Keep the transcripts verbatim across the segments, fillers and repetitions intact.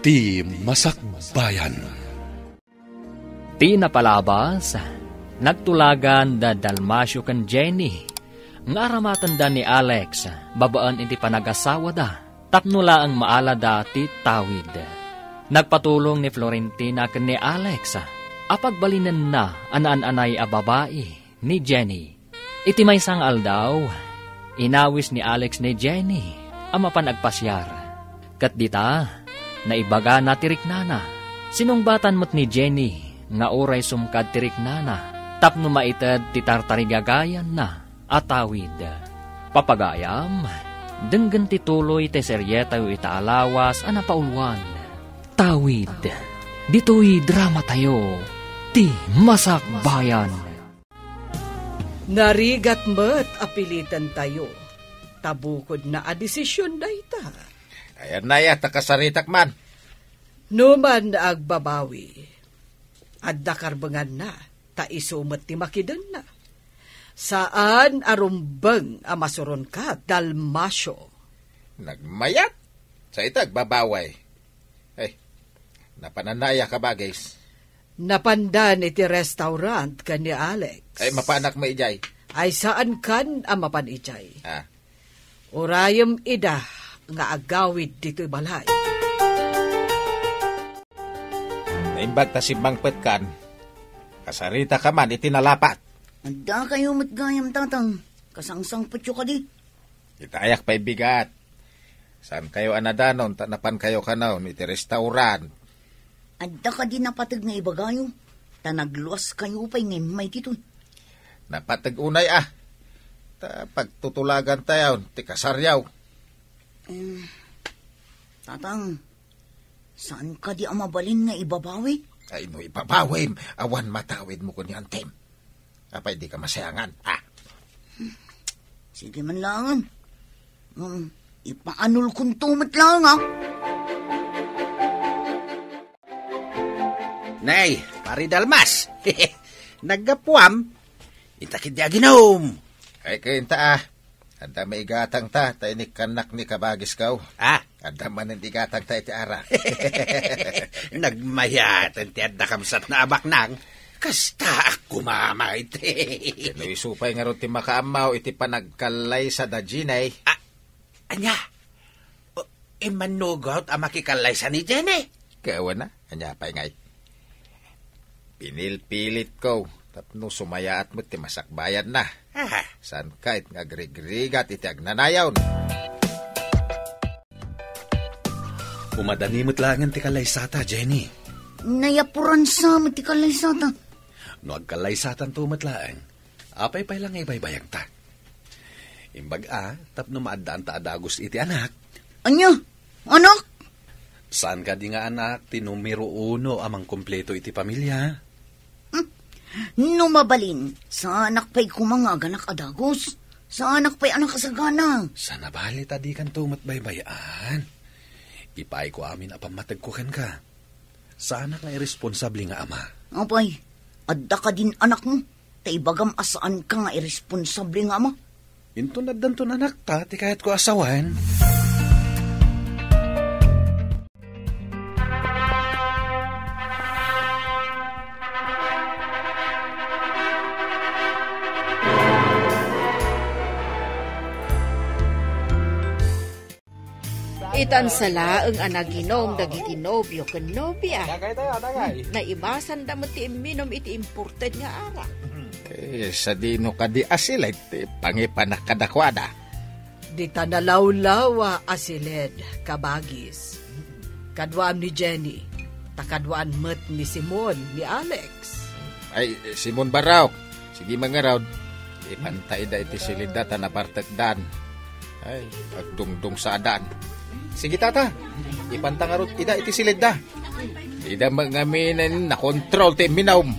Ti Masakbayan. Ti napalabas, nagtulagan da Dalmacio ken Jenny nga aramatenda ni Alex babaen iti panagasawada tapno laeng maalada ti tawid. Nagpatulong ni Florentina ken ni Alex a pagbalinenna a naan-anay a babai ni Jenny. Iti maysa nga aldaw, inawis ni Alex ni Jenny a mapan agpasiar. Ket dita, naibagana ti riknana. Sinungbatan met ni Jenny nga uray sumkad ti riknana tapno maited ti tartarigagayanna a tawid. Papagayam, denggen ti tuloy ti serietayo ita a lawas a napauluan. Tawid. Ditoy dramatayo, ti Masakbayan. Narigat met a pilitentayo. Ta bukodna a desision dayta. Ayanna aya ta kasaritak man. Numan agbabawi, adda karbenganna, ta isu met ti makidenna. Saan a rumbeng a masuronka, Dalmacio. Nagmayat? Sa ita agbabawi. Ay, napananna aya, kabagis? Napandan iti restaurant ken ni Alex. Ay, mapanak mo ijay? Ay, saankan a mapan ijay. Ah. Urayem ida nga agawid ditoy balay. Naimbag ta simmangpetkan, kasarita ka man iti nalapat. Adda kayo met gayam, tatang. Kasangsangpetyo kadi. Ita ayak pay bigat. Saan kayo a nadanon ta napan kayo kanon iti restaurant? Adda kadi napateg nga ibagayo, ta nagluas kayo pay nga immay ditoy. Napateg unay a. Ta pagtutulagan tayo ti kasaryaw. Eh, tatang, saan kadi a mabalin nga ibabawi? Ay, no ibabawim, awan matawid mo kun ni Antem. Apay di ka masayangan, ah? Sige man langan. Hmm, ipaanol kunto met lang, ah. Nay, Pari Dalmas. Naggapuam? Inta kidi aginom. Ay, kayo inta, ah. Adda maigatang ta, ta inikkannak ni kabagis kaw. Ah? Adda manen igatang ta iti ara. Nagmayaten ti adda kamsat na abaknang. Kasta ak kumamay ti. No isu pay ngarud ti makaammaw iti panagkallaysa da Jenny. Ah, anya? O, immanugot a makikallaysa ni Jenny? Kawana, anya pay ngay? Pinilpilit ko, tapno sumayaat met ti masakbayan na. Aha. Saan ka it nga agrigrigat iti agnanayon? Umadani met laengen ti kallaysata, Jenny. Nayapuran sa met ti kallaysata. No agkallaysatanto met laeng, apay pay la nga ibaybayagta? Imbag a, tapno maaddaan ta a dagus iti anak. Anya? Anak? Saan kadi nga anak ti numero uno a mangkumpleto iti pamilya? Hmm. No mabalin, saanak pay koma nga aganak a dagus. Saanak pay a nakasagana. Sana bali ta di kanto met baybay-an. Ipaay ko amin a pammategko kenka. Saanak nga irresponsable nga ama. Apay, adda kadin anakmo, ta ibagam a saanka nga irresponsable nga ama. Inton addanton anakta, ti kayatko a sawen. Itan sa laeng a naginom dagiti nobio ken nobia. Dagay tayo, dagay. Naibasanda met ti imminom iti imported nga arak. Eh, sadino kadi a siled ti pangipanak kadakuada? Dita nalawlawa a siled, kabagis. Kaduaam ni Jenny, ta kaduaan met ni Simon, ni Alex. Ay, Simon Barraok, sige mangarud. Ipanta ida iti silidda ta nabartekdan. Ay, agdungdung sa adan. Sige, tata. Ipanta ngarud ida iti silidda. Ida met ngamin nakontrol ti imminom.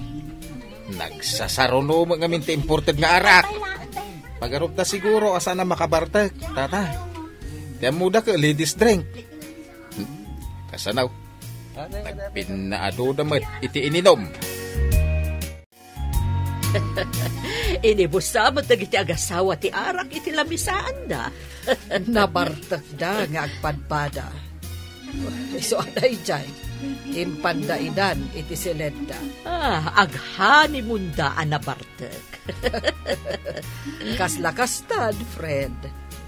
Nagsasaruno met ngamin ti imported nga arak. Pagarupta siguro a saan a makabartek, tata. Ti ammoda ket ladies drink. Kasanaw. Nagpinnaadoda met iti ininom. Inibusa met dagiti agasawa ti arak iti lamisaanda. Nabartekda nga agpadpada. Isu a daydiay, impanda idan iti siledda. Ah, aghanimunda a nabartek. Kasla kastad, friend.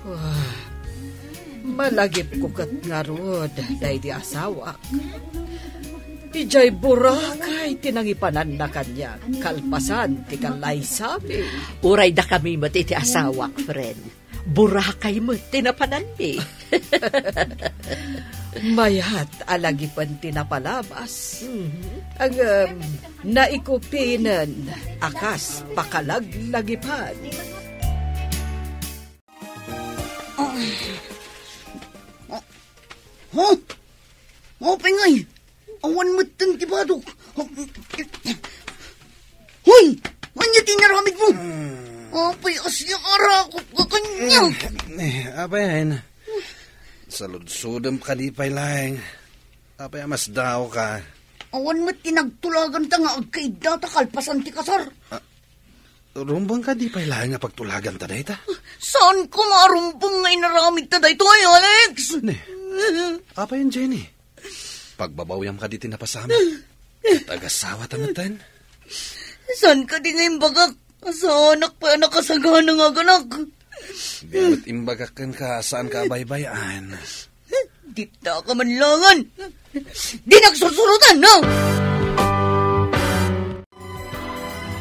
Wah, malagipko ket ngarud daydi asawak. Idiay Boracay ti nangipananna kaniak, kalpasan ti kallaysabi. Uray dakami met iti asawak, friend. Boracay met ti napananmi. Mayat a lagipen ti napalabas. Mhm. Ngem, naikupinen a kas pakalaglagipan. Huh? Maupay ngay! Awan metten ti badok. Hoy! Ania ti inaramidmo? Apay a siak a rakop ka kaniak? Eh, apay, Ain? Saludsodem kadi pay laeng. Apay a masdaawka? Awan met ti nagtulaganta nga agkaiddata kalpasan ti kasar. Ah, rumbeng kadi pay laeng a pagtulaganta dayta? Saanko nga arumbeng nga inaramidta daytoy, Alex? Ne, apay, Jenny? Pagbabawiam kadi ti napasamak. Ket agasawata metten. Saan kadi nga imbagak? Saanak pay a nakasagana nga aganak. Di met imbagak kenka, saanka a baybay-an. Dita ka man langan. Di nagsursurutan, no?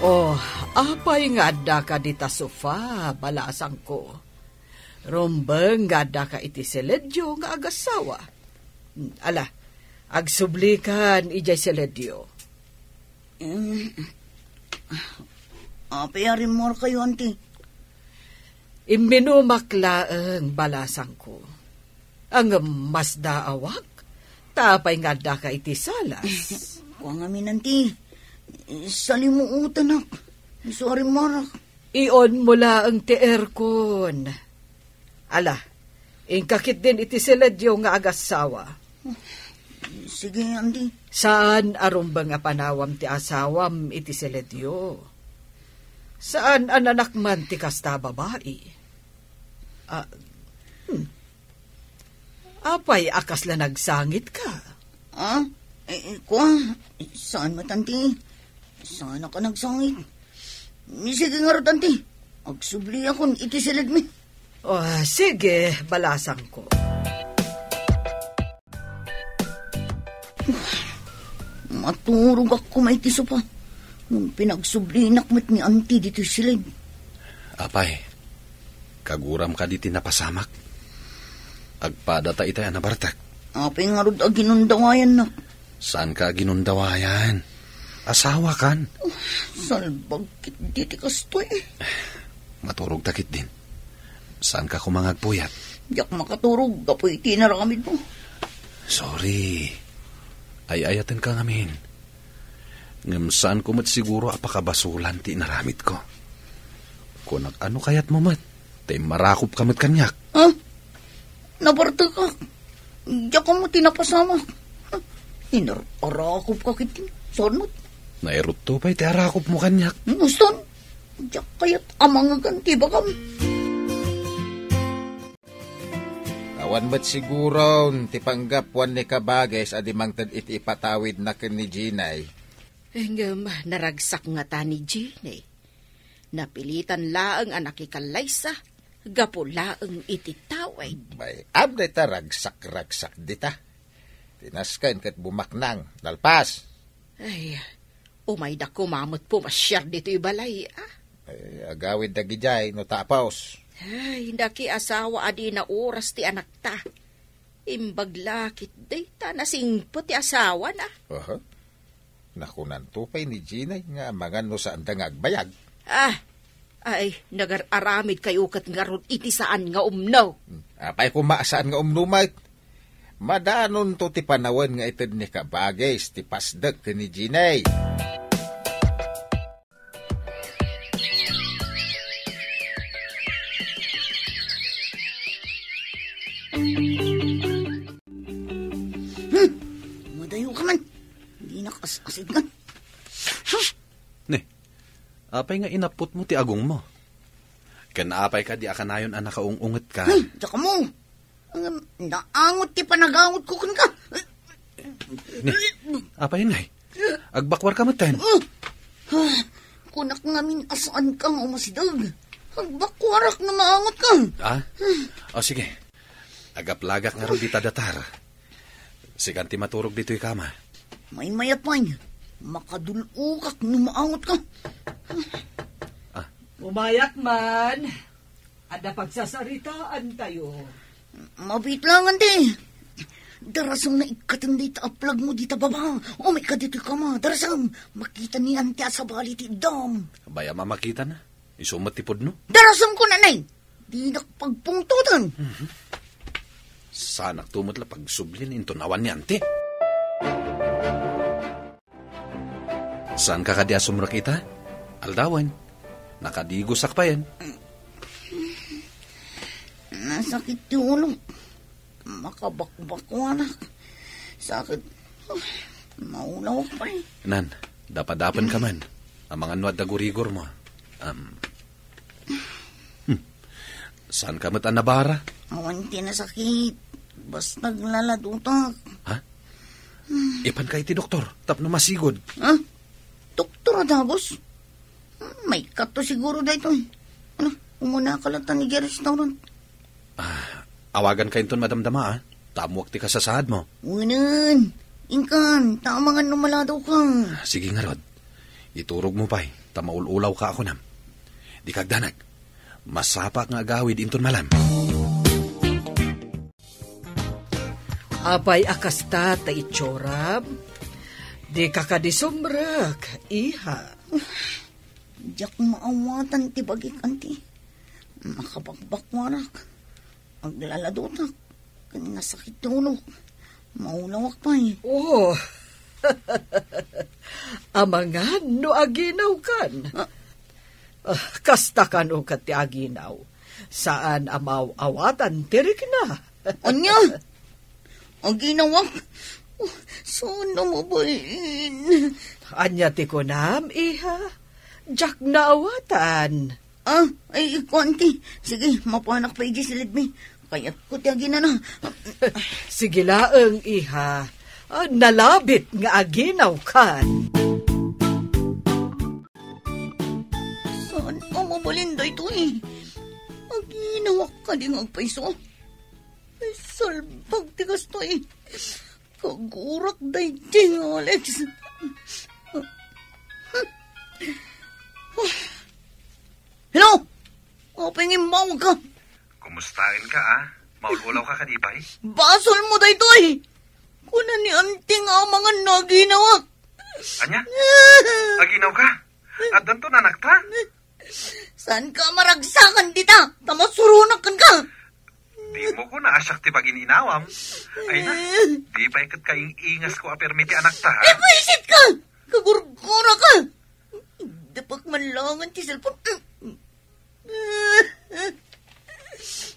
Oh, apay nga addaka dita sofa, balasangko? Rumbeng nga addaka iti siledyo nga agassawa. Hmm, ala, agsublikan idiay siledyo. Mm. Apay a rimmuarkayo, anti? Imminumak laeng, balasangko. Ngem masdaawak, ta apay nga addaka iti salas? Kua ngamin, anti. Salimuotanak. Isu a rimmuarak. Ionmo laeng ti aircon. Ala, inka ketdin iti siledyo nga agassawa. Sige, anti. Saan a rumbeng a panawam ti asawam iti siledyo. Saan a nanakman ti kasta a babai. Ah, hmm. Apay a kasla nagsangitka? Ah? Eh, eh, kua, saan met, anti? Saanak a nagsangit. Ni, sige ngarud, anti. Agsubliakon iti siledmi. Oh, sige, balasangko. Maturogak koma iti sofa. Ngem pinagsublinak met ni anti ditoy siled. Apay, kaguram kadi ti napasamak? Agpadata itay a nabartek. Apay ngarud a ginundawayannak? Saanka a ginundawayan? Asawakan. Oh, salbag ketdi ti kastoy. Maturogta ketdin. Saanka koma nga agpuyat? Diak makaturog gapu iti inaramidmo. Sorry. Ay-ayatenka ngamin. Ngem saanko met siguro a pakabasolan ti inaramidko. Kunak, ano kayatmo met? Ta immarakopka met kaniak. Ah? Nabartekak. Diak ammo ti napasamak. Inar-arakopka ketdi. Saan met? Nairutto pay ti arakopmo kaniak. Muston, diak kayat a mangegan ti ibagam. Awan met siguron ti panggapuan ni Kabagis a di mangted iti ipatawidna ken ni Jinay. Ngem naragsak ngata ni Jinay. Napilitan laeng a nakikallaysa gapu laeng iti tawid. Bay-am dayta ragsak-ragsak dita. Ti nasken ket bumaknang, nalpas. Ay, umayda koma met pumasiar ditoy balay, ah. Ay, agawid dagidiay no tapos. Ay, nakiasawa a dina oras ti anakta. Imbag la ketdi ta nasingpet ti asawana. Aha. Nakunanto pay ni Jinay nga amangan no saanda nga agbayag. Ah, ay, nagar-aramidkayo ket ngarud iti saan nga umno. Hmm, apay koma a saan nga umno met? Madanonto ti panawen nga ited ni Kabagis ti pasdek ken ni Jinay. Hmm, madayo ka man. Dinak as-asidngan. Huh! Ne, apay nga inapputmo ti agongmo? Ken apay kadi a kanayon a nakaung-ungetka? Hmm, diak ammo. Ngem, naangot ti panagangotko kenka. Ni, apay ngay? Agbakuarka metten. Ah! Ah! Kunak ngamin a saanka nga umasideg. Agbakuarak no maangotka. Ah? O, sige. Agaplagak ngarud dita datar. Sikan ti maturog ditoy kama. Maymayat pay. Makadul-okak no maangotka. Ah. Umayat man. Adda pagsasaritaantayo. Mabiit lang, anti. Darasem nga ikkaten dayta a plagmo dita baba. Umayka ditoy kama. Darasem, makita ni anti a sabali ti iddam. Bay-am a makitana. Isu met ti pudno. Darasem ko, nanay. Dinak pagpungtotan. Mhm. Saanakto met la pagsublin inton awan ni anti. Saanka kadi a sumrek ita? Aldawen. Nakadigosak payen. Nasakit ti ulok. Makabakbakuanak. Sakit. Maulawak pay. Nan, dapadapenka man. Amangan no adda gurigormo. Am. Hmm. Saanka met a nabara? Awan ti nasakit. Basta aglaladotak. Ha? Ipanka iti doktor tapno masigud. Ha? Doktor a dagus? Maikkato siguro daytoy. Ano, umunaka latta idiay restaurant. Ah, awaganka inton madamdama, a. Ta ammoak ti kasasaadmo. Wen, inkan, ta amangan no maladawka. Sige ngarud. Iturogmo pay, ta maul-ulawka a kunam. Dika agdanag. Masapaak nga agawid inton malem. Apay a kasta ta itsuram? Dika kadi sumrek, iha. Diak maawatan ti bagik, anti. Makabakbakuanak. Aglaladotak. Ken nasakit ti ulok. Maulawak pay. Oh. Amangan no aginawkan. Ah. Ah, kasta kano ket ti aginaw. Saan a maaw-awatan ti rikna. Ania? Aginawak? Oh, saan a mabalin? Ania ti kunam, iha? Diak naawatan. Ah, ay, kuan ti. Sige, mapanak pay idiay silidmi. Kayatko ti aginana. Sige laeng, iha. Ah, nalabit nga aginawkan. Saan a mabalin daytoy? Aginawak kadi nga agpayso? Ay, salbag ti kastoy. Kagurak daydi nga Alex. Hello? Apay nga immawagka? Kumustaenka, a? Maul-ulawka kadi pay? Basolmo daytoy! Kuna ni Auntie nga amangan no aginawak. Ania? Aginawka? Addanto anakta? Saanka a maragsakan dita, ta masuronak kenka. Dimo kuna a siak ti bagin inawam. Ay na, di pay ket kaing-ingasko a permi ti anakta, ha? Ibuisitka! Kagurguraka! Dapek man laeng ti cellphone.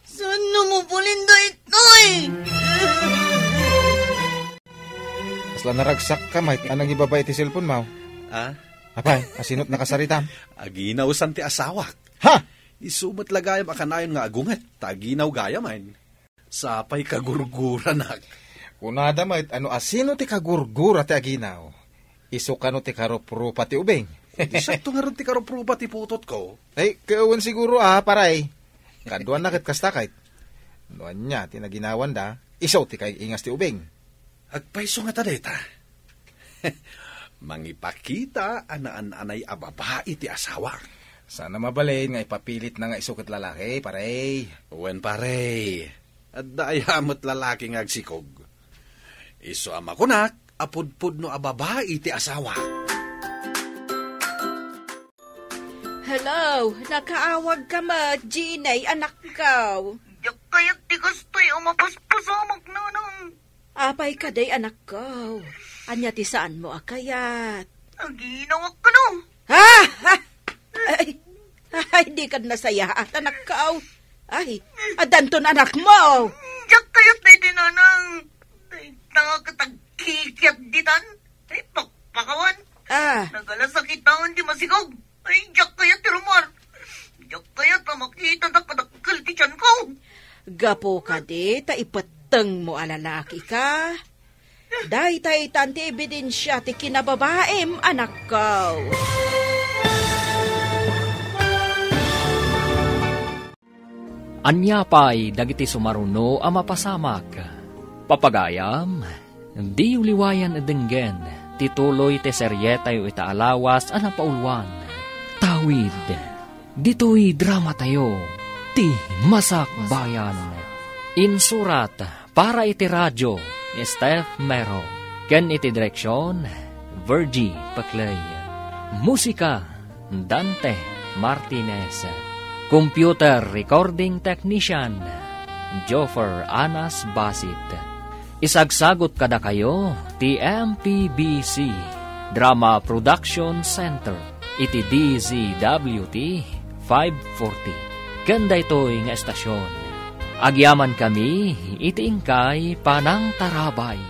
Saan a mabalin daytoy? Kasla naragsakka met a nangibaba iti cellphone mo. Ah? Apay, asino ti nakasaritam? Aginaw san ti asawak. Ha? Isu met la gayam a kanayon nga agunget, ta aginaw gayam, ay. Sapay kagurguranak. Kunada met, ano, asino ti kagurgura ti aginaw? Isu kano ti karuprupa ti ubing? Di siakto ngarud ti karuprupa ti putotko. Ay, kawan siguro, ah, paray. Kaduan na ket kasta kayt. No ania ti naginawanda, isu ti kaing-ingas ti ubing. Agpayso ngata dayta. Mangipakita a naan-anay a babai ti asawa. Saan a mabalin nga ipapilitna nga isu ket lalaki, pare. Wen, pare. Adda aya met lalaki nga agsikog. Isu a makunak a pudpudno a babai ti asawa. Hello, nakaawagka met, Jeannie, anakko. Diak kayat ti kastoy a mapaspasamak, nanang. Apay kadi, anakko? Ania ti saanmo a kayat? Aginawak kano. Ha? Ha? Ay, ay, dika nasayaat, anakko. Ay, addanton anakmo. Diak kayat daytoy, nanang. Dayta ket agkikiat ditan. Ay, pakpakawan. Ah. Nagalasakitan ti masikog. Ay, diak kayat ti rummuar. Diak kayat a makita dakadakkel ti tianko. Gapu kadi ta ipettengmo a lalakika. Daytaytan ti ebidensia ti kinababaim, anakko. Ania pay dagiti sumaruno a mapasamak? Papagayam, diyo liwayan a denggen ti tuloy ti serietayo ita a lawas a napauluan. Tawid, ditoy dramatayo, ti Masakbayan. Insurat para iti radio ni Steph Mero, ken iti direksyon, Virgie Paclay. Musika, Dante Martinez. Computer recording technician, Joffer Anas Basit. Isagsagut kadakayo ti M P B C Drama Production Center iti D Z W T five forty. Ken daytoy nga estasyon, agyamankami iti inkay panangtarabay.